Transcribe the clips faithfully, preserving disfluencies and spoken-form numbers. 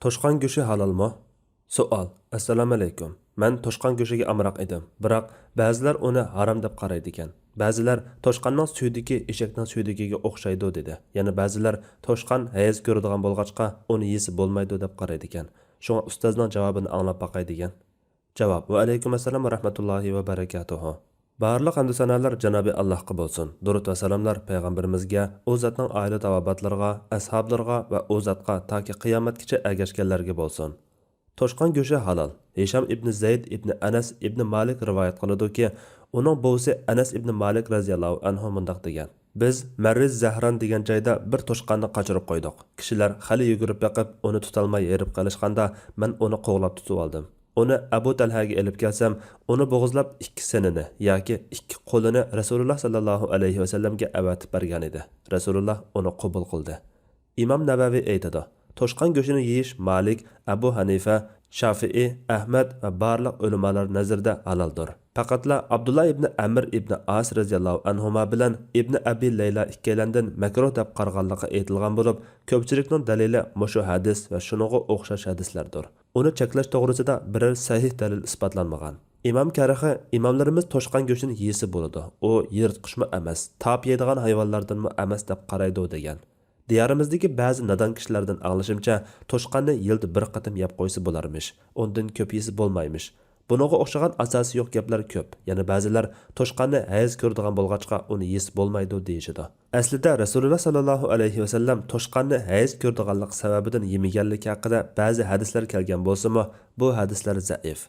توشقان گۆشى ھالالمۇ؟ سوئال. ئەسسالامۇئەلەيكۇم. مەن توشقان گۆشىگە ئامراق ئىدىم، بىراق بەزىلەر ئۇنى ھارام دەپ قارايدىكەن. بەزىلەر توشقاننىڭ سۈيدۈكى ئېشەكنىڭ سۈيدۈكىگە ئوخشايدۇ دېدى. يەنە بەزىلەر توشقان ھەيز كۆرىدىغان بولغاچقا ئۇنى يېسە بولمايدۇ دەپ قارايدىكەن. شۇڭا ئۇستازنىڭ جاۋابىنى ئاڭلاپ باقاي دېگەن. جاۋاب. ۋەئەلەيكۇم ئەسسالام ۋە رەھمەتۇللاھى ۋە بەرەكاتۇھۇ. بارلىق ھەمدۇ سانالار جانابى ئاللاھقا بولسۇن. دۇرۇت ۋە سالاملار پەيغەمبىرىمىزگە، ئۇ زاتنىڭ ئائىلە تاۋابىئاتلىرىغا، ئەسھابلىرىغا ۋە ئۇ زاتقا تاكى قىيامەتكىچە ئەگەشكەنلەرگە بولسۇن. توشقان گۆشى ھالال. ھىشام ئىبنى زەيد ئىبنى ئەنەس ئىبنى مالىك رىۋايەت قىلىدۇكى، ئۇنىڭ بوۋىسى ئەنەس ئىبنى مالىك رەزىياللاھۇ ئەنھۇ مۇنداق دېگەن: بىز مەررىز زەھران دېگەن جايدا بىر توشقاننى قاچۇرۇپ قويدۇق. كىشىلەر خېلى يۈگۈرۈپ بېقىپ، ئۇنى تۇتالماي ھېرىپ قېلىشقاندا، مەن ئۇنى قوغلاپ تۇتۇۋالدىم. ئۇنى ئەبۇ تەلھەگە ئېلىپ كەلسەم، ئۇنى بوغۇزلاپ ئىككى سېنىنى ياكى ئىككى قولىنى رەسۇلۇللا ساللاللاھۇ ئەلەيھى ۋەسەللەمگە ئەۋەتىپ بەرگەنىدى. رەسۇلۇللا ئۇنى قوبۇل قىلدى. ئىمام نەۋەۋى ئېيتىدۇ، توشقان گۆشىنى يېيىش مالىك، ئەبۇ ھەنىفە، شافىئى، ئەھمەد ۋە بارلىق ئۆلىمالار نەزىرىدە ھالالدۇر. پەقەتلا ئابدۇللا ئىبنى ئەمر ئىبنى ئاس رەزىياللاھۇ ئەنھۇما بىلەن ئىبنى ئەبى لەيلا ئىككىيلەندىن مەكرۇھ دەپ قارىغانلىقى ئېيتىلغان بولۇپ، كۆپچىلىكنىڭ دەلىلى مۇشۇ ھەدىس ۋە شۇنىڭغا ئوخشاش ھەدىسلەردۇر. ئۇنى چەكلەش توغرىسىدا بىرەر سەھىھ دەلىل ئىسپاتلانمىغان. ئىمام كەرخى، ئىماملىرىمىز توشقان گۆشىنى يېسە بولىدۇ، ئۇ يىرتقۇچمۇ ئەمەس، تاپ يەيدىغان ھايۋانلاردىنمۇ ئەمەس دەپ قارايدۇ دېگەن. دىيارىمىزدىكى بەزى نادان كىشىلەردىن ئاڭلىشىمچە، توشقاننى يىلدا بىر قېتىم يەپ قويسا بولارمىش، ئۇندىن كۆپ يېسە بولمايمىش. بۇنىڭغا ئوخشىغان ئاساسى يوق گەپلەر كۆپ. يەنە بەزىلەر توشقاننى ھەيز كۆرىدىغان بولغاچقا ئۇنى يېسە بولمايدۇ دېيىشىدۇ. ئەسلىدە رەسۇلۇللا ساللاللاھۇ ئەلەيھى ۋەسەللەم توشقاننى ھەيز كۆرىدىغانلىقى سەۋەبىدىن يېمىگەنلىكى ھەققىدە بەزى ھەدىسلەر كەلگەن بولسىمۇ، بۇ ھەدىسلەر زەئىف.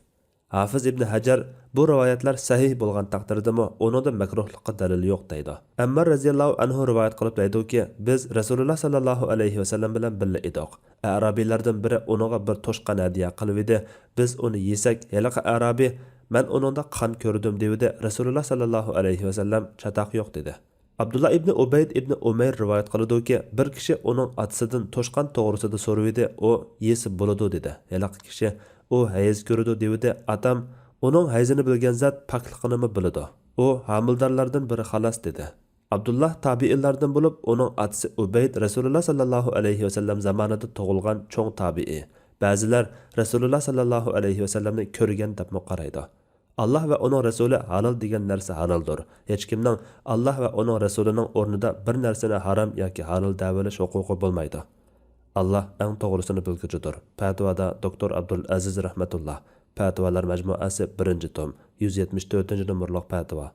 ھافىز ئىبنى ھەجەر بۇ رىۋايەتلەر سەھىھ بولغان تەقدىردىمۇ ئۇنىڭدا مەكرۇھلۇققا دەلىل يوق دەيدۇ. ئەممار رەزىياللاھۇ ئەنھۇ رىۋايەت قىلىپ دەيدۇكى، بىز رەسۇلۇللا ساللاللاھۇ ئەلەيھى ۋەسەللەم بىلەن بىللە ئىدۇق. ئەرابىيلەردىن بىرى ئۇنىڭغا بىر توشقان ھەدىيە قىلىۋىدى. بىز ئۇنى يېسەك، ھېلىقى ئەرابىي، مەن ئۇنىڭدا قان كۆردۈم دېۋىدى. رەسۇلۇللا ساللاللاھۇ ئەلەيھى ۋەسەللەم، چاتاق يوق دېدى. ئابدۇللا ئىبنى ئۇبەيد ئىبنى ئۇمەير رىۋايەت قىلىدۇكى، بىر كىشى ئۇنىڭ ئاتىسىدىن توشقان توغرىسىدا سورىۋىدى، ئۇ يېسە بولىدۇ دېدى. ھېلىقى كىشى، ئۇ ھەيز كۆرىدۇ دېۋىدى. ئاتام، ئۇنىڭ ھەيزىنى بىلگەن زات پاكلىقىنىمۇ بىلىدۇ. ئۇ ھامىلىدارلاردىن بىرى خالاس دېدى. ئابدۇللا تابىئىنلاردىن بولۇپ، ئۇنىڭ ئاتىسى ئۇبەيد رەسۇلۇللا ساللاللاھۇ ئەلەيھى ۋەسەللەم زامانىدا تۇغۇلغان چوڭ تابىئىي. بەزىلەر رەسۇلۇللا ساللاللاھۇ ئەلەيھى ۋەسەللەمنى كۆرگەن دەپمۇ قارايدۇ. ئاللا ۋە ئۇنىڭ رەسۇلى ھالال دېگەن نەرسە ھالالدۇر. ھېچكىمنىڭ ئاللا ۋە ئۇنىڭ رەسۇلىنىڭ ئورنىدا بىر نەرسىنى ھارام ياكى ھالال دەۋېلىش ھوقۇقى بولمايدۇ. ئاللا ئەڭ توغرىسىنى بىلگۈچىدۇر. پەتىۋادا دوكتور ئابدۇلئەزىز رەھمەتۇللا. پەتىۋالار مەجمۇئەسى، بىرىنچى توم، يۈز يەتمىش تۆتىنچى نومۇرلۇق پەتىۋا.